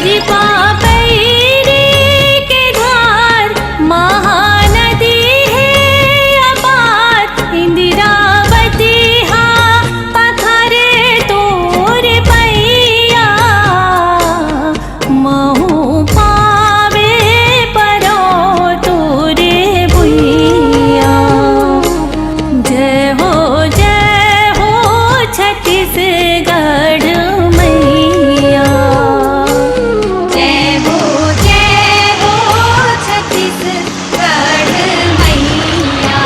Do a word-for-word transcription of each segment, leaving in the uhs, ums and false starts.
रिपा पैरी के धार महानदी हे अपार, इंदिरावती हा पथरे तोर पैया, महू पावे परो तोरे भुइया। जय हो, जय हो छत्तीसगढ़ मैया। जय हो, जय हो छत्तीसगढ़ मैया।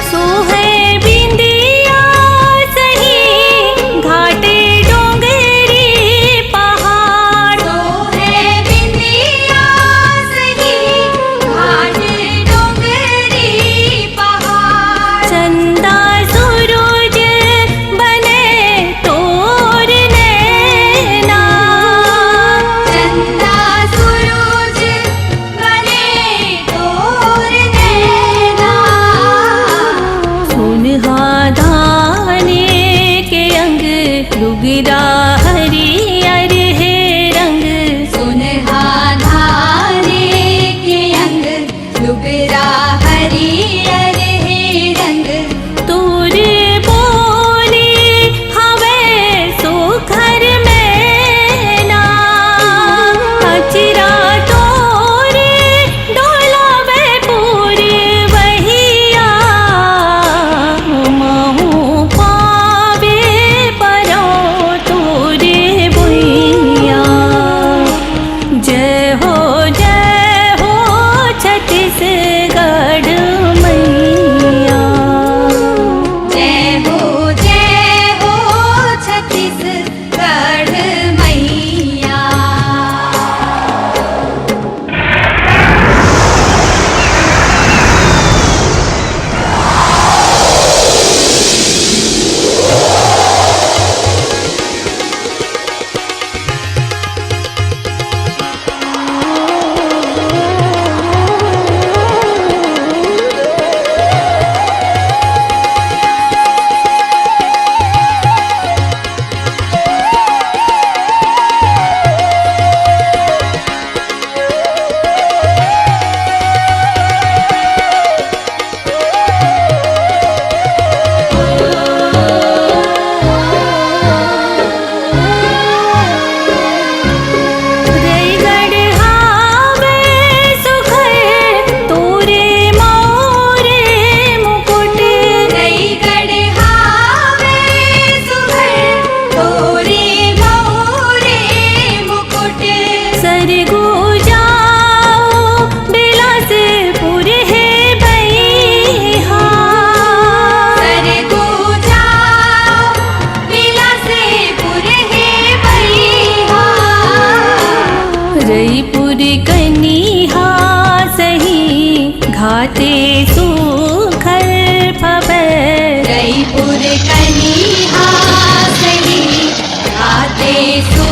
सोहे बिंदिया सही घाटे डोंगरी पहाड़। सोहे बिंदिया सही घाटे डोंगरी पहाड़। चंदा सूरज बने तोर नैना। चंदा सूरज बने तोर नैना। सुनहा धाने के अंग, लुगरा हरियर हे रंग। सुनहा धाने के अंग, लुगरा हरियर हे रंग। तोर बोली हवे सुघर मैना, अचरा तोरे डोलावे पूरी बहिया। महू पावे परो तोरे भुइया। जय हो, जय हो छत्तीसगढ़ मैया। जय हो, जय हो छत्तीसगढ़ मैया। सरगुजा बिलासपुर हे बइहा। सरगुजा बिलासपुर हे बइहा। रईपुर कनिहा सही घाटे सुघर पबै। रईपुर कनिहा सही घाटे सु